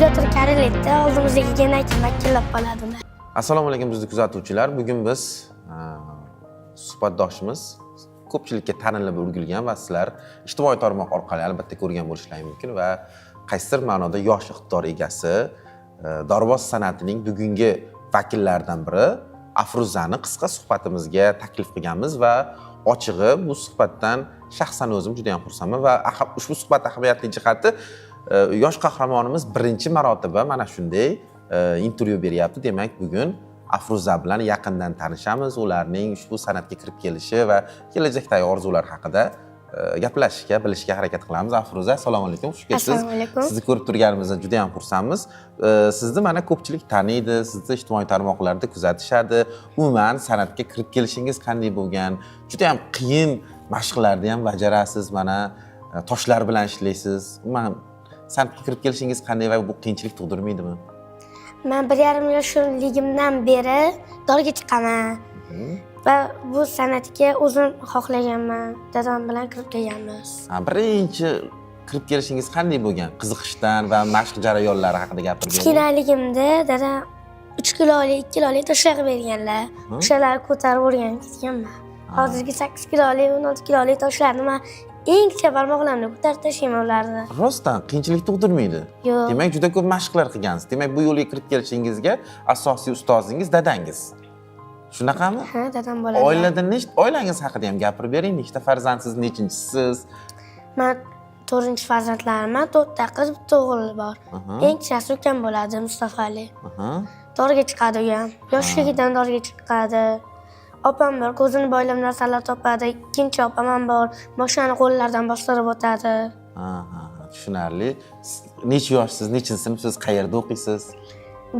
Uyda o'tirib kariletda oldimizga kelgandan keyin makillab qoladi ular. Assalomu alaykum, bizni kuzatuvchilar. Bugun biz suhbatdoshimiz ko'pchilikka tanilib ulgurgan va sizlar ijtimoiy tarmoq orqali albatta ko'rgan bo'lishlaring mumkin va qaysidir ma'noda yosh iqtidor egasi, dorboz san'atining bugungi vakillaridan biri Afruzani qisqa suhbatimizga taklif qilganmiz va ochig'i, bu suhbatdan shaxsan o'zim juda ham xursandman va ushbu suhbat ahamiyatli jihati, yosh qahramonimiz birinchi marotaba mana shunday intervyu beryapti. Demak, bugun Afruza bilan yaqindan tanishamiz, ularning ushbu san'atga kirib kelishi va kelajakdagi orzulari haqida gaplashishga, bilishga harakat qilamiz. Afruza, assalomu alaykum, xush kelibsiz. Assalomu alaykum. Sizni ko'rib turganimizdan juda ham xursandmiz. Sizni mana ko'pchilik taniydi, sizni ijtimoiy tarmoqlarda kuzatishadi. Umuman, san'atga kirib kelishingiz qanday bo'lgan? Juda ham qiyin mashqlarni ham bajarasiz, mana toshlar bilan ishlaysiz. Umuman, san'atga kirib kelishingiz qanday va bu qiyinchilik tug'dirmaydimi? Man 1,5 yoshligimdan beri dorga chiqaman va bu san'atga o'zim xohlaganman. Dadam bilan kirib kelganmiz. Ha, birinchi kirib kelishingiz qanday bo'lgan? Qiziqishdan va mashq jarayonlari haqida gapirib bering. Kichkinaligimda dadam 3 kiloli, 2 kiloli toshlar qilib berganlar. O'shalarni ko'tarib o'rganib ketganman. Hozirgi 8 kiloli, 16 kiloli toshlarni man eng kichik barmoqlarimda ko'tarib tashlayman ularni. Rostdan qiyinchilik tug'dirmaydi? Yo'q. Demak, juda ko'p mashqlar qilgansiz. Demak, bu yo'lga kirib kelishingizga asosiy ustozingiz dadangiz. Shunaqami? Ha, dadam bo'ladi. Oilada nechta, oilangiz haqida ham gapirib bering. Nechta farzandsiz, nechinchisiz? Man to'rtinchi farzandlarimman. To'rtta qiz, bitta o'g'il bor. Eng kichikasi ukam bo'ladi, Mustafali. Dorga chiqadi u ham. Yoshligidan dorga chiqadi. Opam bor, ko'zini boylab narsalar topadi. Ikkinchi opam ham bor, mashinani qo'llaridan bostirib o'tadi. Ha, tushunarli. Necha yoshsiz, nechinchi sinfsiz, qayerda o'qiysiz?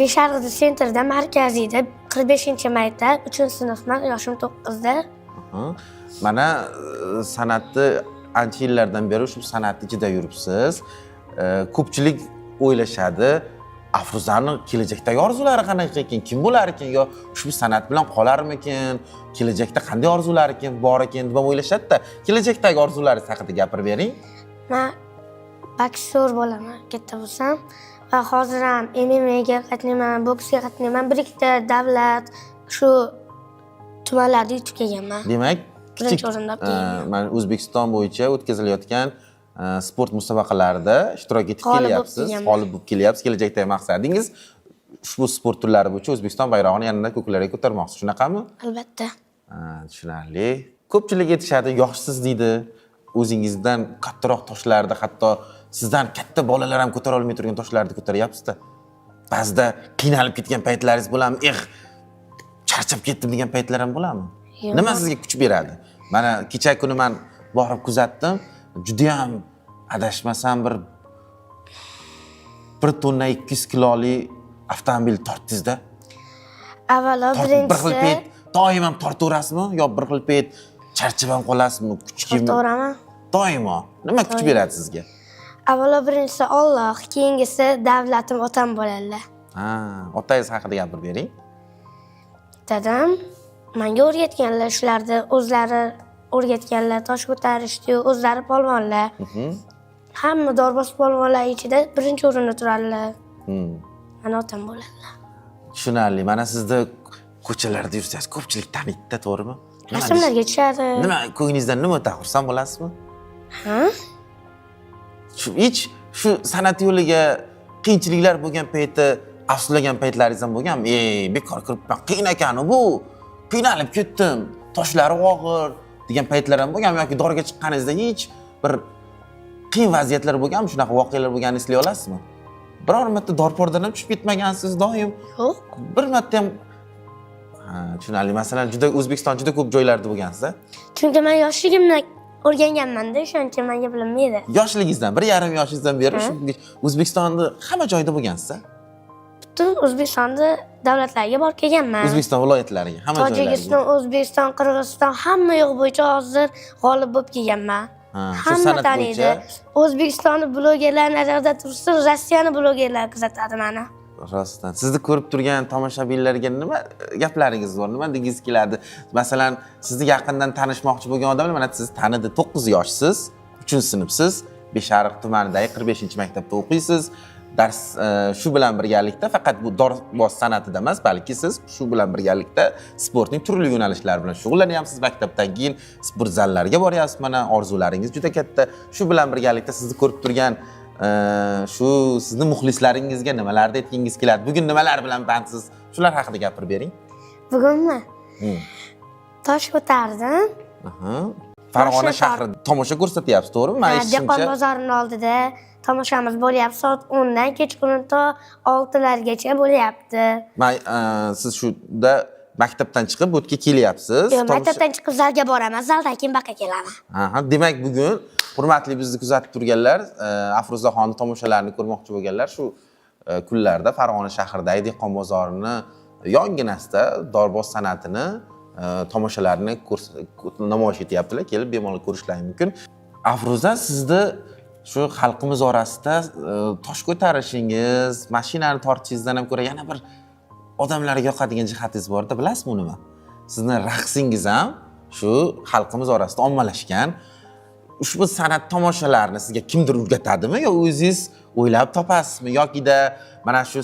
Beshariqda, центр da, markaziyda, 45-maktab, uchinchi sinfman, yoshim 9da. Mana san'atni ancha yillardan beri ushbu san'atni ichida yuribsiz. Ko'pchilik o'ylashadi, Afruzani kelajakdagi orzulari qanaqa ekan, kim bo'lar ekan yo ushbu san'at bilan qolarmikin, kelajakda qanday orzulari ekan, bor ekan deb ham o'ylashadi-da. Kelajakdagi orzularingiz haqida gapirib bering. Man boksyor bo'laman katta bo'lsam va hozir ham MMAga qatnayman, boksga qatnayman. Bir ikkita davlat, shu tumanlarda yutib kelganman. Demak, Birinchi kichik o'rinda olib kelganman. mana O'zbekiston bo'yicha o'tkazilayotgan sport musobaqalarida ishtirok etib G'olib bo'lib kelyapsiz, kelganman. g'olib bo'lib kelyapsiz. Kelajakdagi maqsadingiz ushbu sport turlari bo'yicha O'zbekiston bayrog'ini yanada ko'klarga ko'tarmoqsiz. Shunaqami? Albatta. Ha, tushunarli. Ko'pchilik aytishadi, yoshsiz deydi. O'zingizdan kattaroq toshlarni, hatto sizdan katta bolalar ham ko'tara olmay turgan toshlarni ko'taryapsiz-da. Ba'zida qiynalib ketgan paytlaringiz bo'ladimi? Eh, charchab ketdim degan paytlar ham bo'ladimi? Yo'q. Nima sizga kuch beradi? Mana kecha kuni man borib kuzatdim. Judayam, adashmasam, bir tonna 200 kiloli avtomobil tortdingizda. Avvalo Bir xil birinchisi payt doim ham tortaverasizmi yo bir xil payt charchab ham qolasizmi, kuch kelmi? Tortaveraman. Doimo nima kuch Doim. beradi sizga? Avvalo birinchisi Olloh, keyingisi davlatim, otam bo'ladilar. Ha, otangiz haqida gapirib bering. Dadam manga o'rgatganlar shularni, o'zlari o'rgatganlar tosh ko'tarishni, o'zlari polvonlar. Hamma dorboz polvonlar ichida birinchi o'rinda turadilar. Mani otam bo'ladilar. Tushunarli. Mana sizni ko'chalarda yursangiz, ko'pchilik taniydi, to'g'rimi? Nima Rasmlarga tushadi. Nima, ko'nglingizdan nima o'tadi, xursand bo'lasizmi? Ha? Shu hech shu san'at yo'liga qiyinchiliklar bo'lgan payti afsuslagan paytlaringiz ham bo'lganmi? Ey, bekor kiribman, qiyin ekan bu, qiynalib ketdim, toshlari og'ir degan paytlar ham bo'lganmi yoki dorga chiqqaningizda hech bir qiyin vaziyatlar bo'lganmi? Shunaqa voqealar bo'lganini eslay olasizmi? Biror marta dorpordan ham tushib ketmagansiz doim? Yo'q. Bir marta ham? Ha, tushunarli. Masalan, juda O'zbekiston juda ko'p joylarda bo'lgansiz, a? Chunki man yoshligimdan o'rganganman-da, o'shaning uchun menga bilinmaydi. Yoshligingizdan, 1,5 yoshingizdan beri Ha. shu kungacha O'zbekistonni hamma joyida bo'lgansiz, a? Butun O'zbekistonni davlatlarga borib kelganman. O'zbekiston viloyatlariga, hamma Tojikiston, joylariga. O'zbekiston, Qirg'iziston, hamma yoq bo'yicha hozir g'olib bo'lib kelganman. Ha, shu Hamma san'at taniydi. bo'yicha. O'zbekistonni blogerlar nazarda tursin, Rossiyani blogerlar kuzatadi mani. Rostdan sizni ko'rib turgan tomoshabinlarga nima gaplaringiz bor, nima degingiz keladi? Masalan, sizni yaqindan tanishmoqchi bo'lgan odamlar mana sizni tanidi. 9 yoshsiz, uchinchi sinfsiz, Beshariq tumanidagi 45-maktabda o'qiysiz. Dars shu bilan birgalikda faqat bu dorboz san'atida emas, balki siz shu bilan birgalikda sportning turli yo'nalishlari bilan shug'ullanyapsiz. Maktabdan keyin sport zallariga boryapsiz. Mana orzularingiz juda katta. Shu bilan birgalikda sizni ko'rib turgan shu sizni muxlislaringizga nimalarni aytgingiz keladi? Bugun nimalar bilan bandsiz? Shular haqida gapirib bering. Bugunmi? Tosh ko'tardim. Farg'ona shahrida tomosha ko'rsatyapsiz, to'g'rimi? Men eshitishimcha, dehqon bozorining oldida tomoshamiz bo'lyapti. Soat 10 dan kechqurun to 6largacha bo'lyapti. Men siz shunda maktabdan chiqib bu yerga kelyapsiz. Yo'q, maktabdan chiqib zalga boraman, zaldan keyin baqa kelaman. Aha, demak bugun hurmatli bizni kuzatib turganlar, Afruzaxonni tomoshalarini ko'rmoqchi bo'lganlar shu kunlarda Farg'ona shahridagi dehqon bozorini yonginasida dorboz san'atini tomoshalarini namoyish etyaptilar. Kelib bemalol ko'rishlari mumkin. Afruza, sizni shu xalqimiz orasida tosh ko'tarishingiz, mashinani tortishingizdan ham ko'ra yana bir odamlarga yoqadigan jihatingiz borda, bilasizmi uni? Sizni raqsingiz ham shu xalqimiz orasida ommalashgan. Ushbu san'at tomoshalarini sizga kimdir o'rgatadimi yo o'zingiz o'ylab topasizmi yokida mana shu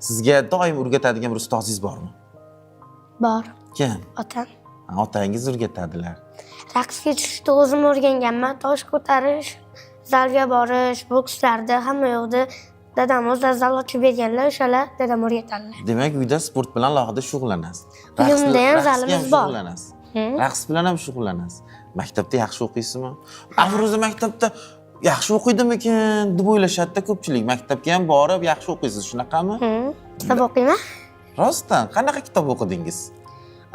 sizga doim o'rgatadigan bir ustozingiz bormi? Bor. Kim? Otam. Otangiz o'rgatadilar. Raqsga tushishni o'zim o'rganganman. Tosh ko'tarish, zalga borish, bokslarda hamma yoqda dadam o'zlari zal ochib berganlar, o'shalar dadam o'rgatadilar. Demak, uyda sport bilan alohida shug'ullanasiz. Uyimda ham zalimiz bor. Raqs bilan ham shug'ullanasiz. Maktabda yaxshi o'qiysizmi? Afruza maktabda yaxshi o'qiydimikin deb o'ylashadi-da ko'pchilik. Maktabga ham borib yaxshi o'qiysiz, shunaqami? Kitob o'qiyman. Rostdan, qanaqa kitob o'qidingiz?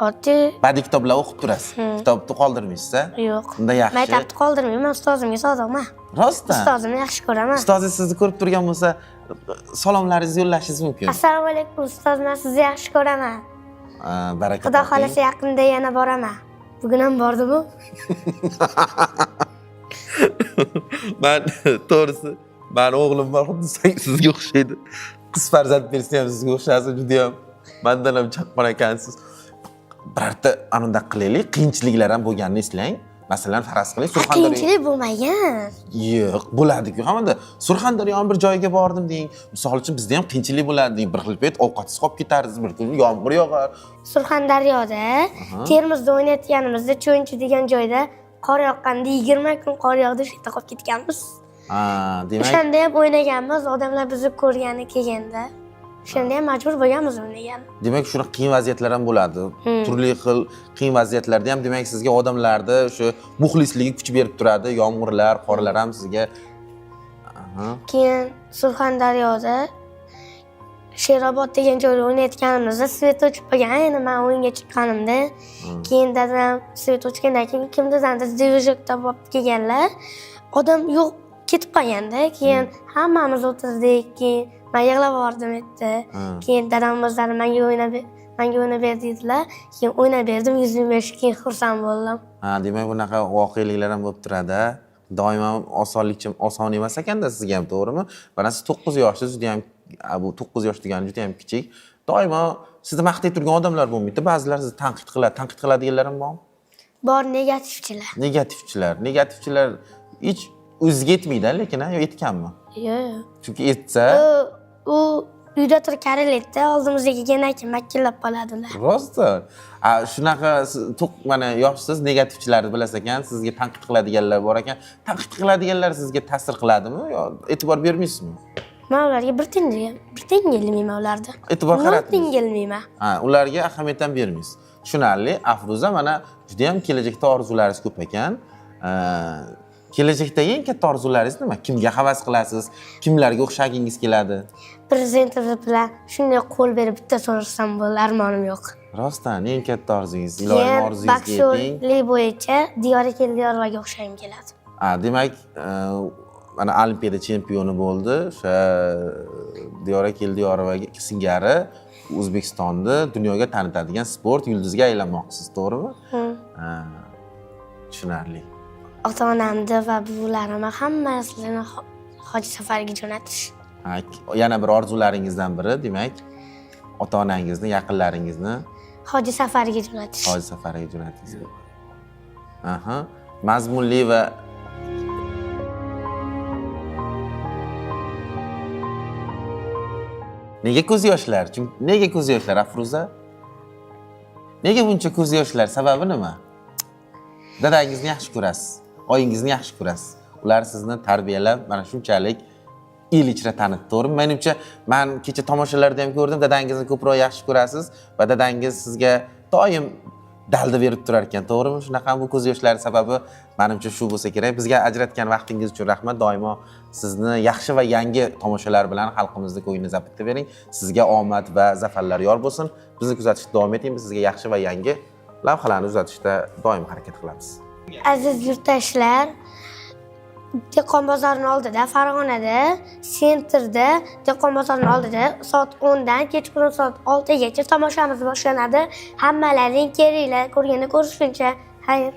Oddiy badiiy kitoblar o'qib turasiz. Kitobni qoldirmaysiz-a? Yo'q. Unda yaxshi. Maktabni qoldirmayman, ustozimga sodiqman. Rostdan? Ustozimni yaxshi ko'raman. Ustozingiz sizni ko'rib turgan bo'lsa, salomlaringizni yo'llashingiz mumkin. Assalomu alaykum ustoz, men sizni yaxshi ko'raman. Baraka Xudo toping. xolasa yaqinda yana boraman. Bugun ham bordim-ku. Men to'g'risi, meni o'g'lim bor, xuddi sizga o'xshaydi. Qiz farzand bersa ham sizga o'xshasa juda ham mendan ham chaqqon ekansiz. Birorta anunda qilaylik, qiyinchiliklar ham bo'lganini eslang. Masalan, faraz qiling, Surxondaryo Qiyinchilik bo'lmagan. Yo'q, bo'ladi-ku hamda. Surxondaryoning bir joyiga bordim deng. Misol uchun bizda ham qiyinchilik bo'ladi deng. Bir xil payt ovqatsiz qolib ketarsiz, bir kun yomg'ir yog'ar. Surxondaryoda Termizda o'ynayotganimizda Cho'nchi degan joyda qor yoqqanda 20 kun qor yog'di, shu yerda qolib ketganmiz. Ha, demak, O'shanda ham o'ynaganmiz, odamlar bizni ko'rgani kelganda. O'shanda ham majbur bo'lganmiz o'ynagan. Demak, shunaqa qiyin vaziyatlar ham bo'ladi. Turli xil qiyin vaziyatlarda ham demak sizga odamlarda o'sha muxlisligi kuch berib turadi, yomg'irlar, qorlar ham sizga. Keyin Surxondaryoda Sherobod degan joyda o'ynayotganimizda svet o'chib qolgan. Endi men o'yinga chiqqanimda, keyin dadam svet o'chgandan keyin kimdirdandir dvijok topib kelganlar. Odam yo'q, ketib qolganda, keyin hammamiz o'tirdik, keyin men yig'lab yubordim yerda. Keyin dadam o'zlari menga o'ynab ber dedilar. Keyin o'ynab berdim, 100 ming berishdi, keyin xursand bo'ldim. Ha, demak bunaqa voqeliklar ham bo'lib turadi. Doimo osonlikcha oson emas ekanda sizga ham, to'g'rimi? Mana siz 9 yoshsiz, juda ham, bu 9 yosh degani juda ham kichik. Doimo sizni maqtay turgan odamlar bo'lmaydi. Ba'zilar sizni tanqid qiladi. Tanqid qiladiganlar ham bormi? Bor, negativchilar. Negativchilar. Negativchilar hech o'ziga yetmaydi, lekin ha, yo yetganmi? Yo'q. Chunki yetsa U uyda turib karilaydi, oldimizga kelgandan keyin makillab qoladilar. Rostdan. Shunaqa mana yoshsiz, negativchilarni bilasiz ekan, sizga tanqid qiladiganlar bor ekan. Tanqid qiladiganlar sizga ta'sir qiladimi yo e'tibor bermaysizmi? Men ularga bir tiyin ilmayman ularni. E'tibor qaratmaysiz. Bir tiyin ilmayman. Ha, ularga ahamiyat ham bermaysiz. Tushunarli. Afruza, mana juda ham kelajakda orzularingiz ko'p ekan. Kelajakdagi eng katta orzularingiz nima? Kimga havas qilasiz? Kimlarga o'xshagingiz keladi? Prezidentimiz bilan shunday qo'l berib bitta so'rasam bo'ldi, armonim yo'q. Rostdan eng katta orzungiz, iloyim orzungizga yeting. Boksyorlik bo'yicha Diyora Keldiyorvaga o'xshagim keladi. Ha, demak, mana Olimpiada chempioni bo'ldi. O'sha Diyora Keldiyorova singari O'zbekistonni dunyoga tanitadigan sport yulduziga aylanmoqchisiz, to'g'rimi? Tushunarli. Ota-onamni va buvalarimni hammasini hoji safariga jo'natish. Ha, yana bir orzularingizdan biri, demak, ota-onangizni, yaqinlaringizni hoji safariga jo'natish. Hoji safariga jo'natish. Aha, mazmunli va Nega ko'z yoshlar? Chunki nega ko'z yoshlar, Afruza? Nega buncha ko'z yoshlar? Sababi nima? Dadangizni yaxshi ko'rasiz, oyingizni yaxshi ko'rasiz. Ular sizni tarbiyalab, mana shunchalik el ichra tanitdi, to'g'rimi? Menimcha, man kecha tomoshalarda ham ko'rdim, dadangizni ko'proq yaxshi ko'rasiz va dadangiz sizga doim dalda berib turar ekan, to'g'rimi? Shunaqa bu ko'z yoshlari sababi menimcha shu bo'lsa kerak. Bizga ajratgan vaqtingiz uchun rahmat. Doimo sizni yaxshi va yangi tomoshalar bilan xalqimizni ko'nglini zabt etavering. Sizga omad va zafarlar yor bo'lsin. Bizni kuzatishda davom eting. Biz sizga yaxshi va yangi lavhalarni uzatishda doim harakat qilamiz. Aziz yurtdoshlar, Dehqon bozorini oldida, Farg'onada, sentrda, Dehqon bozorini oldida soat 10 dan kechqurun soat 6 gacha tomoshamiz boshlanadi. Hammalaring kelinglar, ko'rganda ko'rishguncha. Xayr.